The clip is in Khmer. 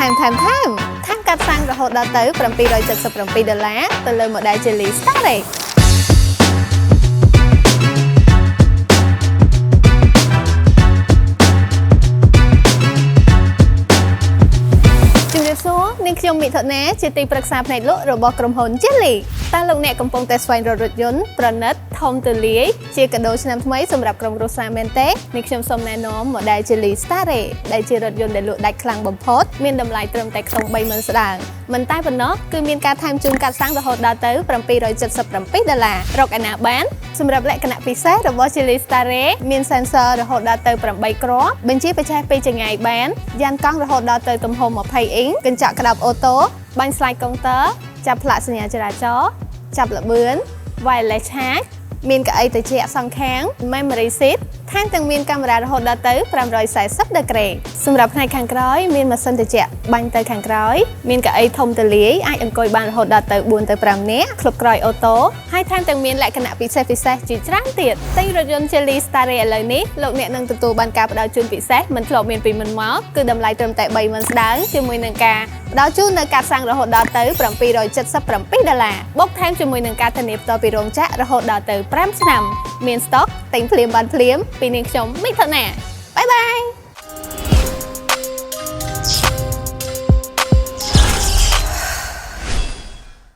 ថែមថែមថែមថែមកាតសាំងរហូតដល់ទៅ777ដុល្លារទៅលើ model Geely Starex។ ជំរាបសួរនាងខ្ញុំមិថុនាជាទីប្រឹក្សាផ្នែកលក់របស់ក្រុមហ៊ុន Geely។ តើលោកអ្នកកំពុងតែស្វែងរករថយន្តប្រណិតធំទូលាយជាកាដូឆ្នាំថ្មីសម្រាប់ក្រុមគ្រួសារមែនទេ?នាងខ្ញុំសូមណែនាំ model Geely Starray ដែលជារថយន្តដែលលក់ដាច់ខ្លាំងបំផុតមានតម្លៃត្រឹមតែក្នុង30,000ស្ដើងមិនតែប៉ុណ្ណោះគឺមានការថែមជូនកាតសាំងរហូតដល់ទៅ777ដុល្លាររកឯណាបាន?សម្រាប់លក្ខណៈពិសេសរបស់ Geely Starray មាន sensor រហូតដល់ទៅ8គ្រាប់បញ្ជាបច្ចេកពីចម្ងាយបានយ៉ានកង់រហូតដល់ទៅទំហំ20អ៊ីងកញ្ចក់ក្តាប់អូតូបាញ់ស្លាយកុងទ័រចាប់ផ្លាកសញ្ញាចរាចរណ៍ចាប់ល្បឿន wireless charge មានកៅអីត្រជាក់សងខាង memory seat ថែមទាំងមានកាមេរ៉ារហូតដល់ទៅ540ដឺក្រេ។សម្រាប់ផ្នែកខាងក្រោយមានម៉ាស៊ីនត្រជាក់បាញ់ទៅខាងក្រោយមានកៅអីធំទូលាយអាចអង្គុយបានរហូតដល់ទៅ4ទៅ5នាក់ក្លុបក្រោយអូតូហើយថែមទាំងមានលក្ខណៈពិសេសពិសេសជាច្រើនទៀតទិញរថយន្ត Geely Starray ឥឡូវនេះលោកអ្នកនឹងទទួលបានការផ្ដល់ជូនពិសេសមិនធ្លាប់មានពីមុនមកគឺតម្លៃត្រឹមតែ30,000ស្ដើងជាមួយនឹងការផ្ដល់ជូននៅកាតសាំងរហូតដល់ទៅ777ដុល្លារបូកថែមជាមួយនឹងការធានាផ្ទាល់ពីរោងចក្ររហូតដល់ទៅ5ឆ្នាំមានស្តុកទិញភ្លាមបានភ្លាមពីនាងខ្ញុំមិថុនា។បាយបាយ។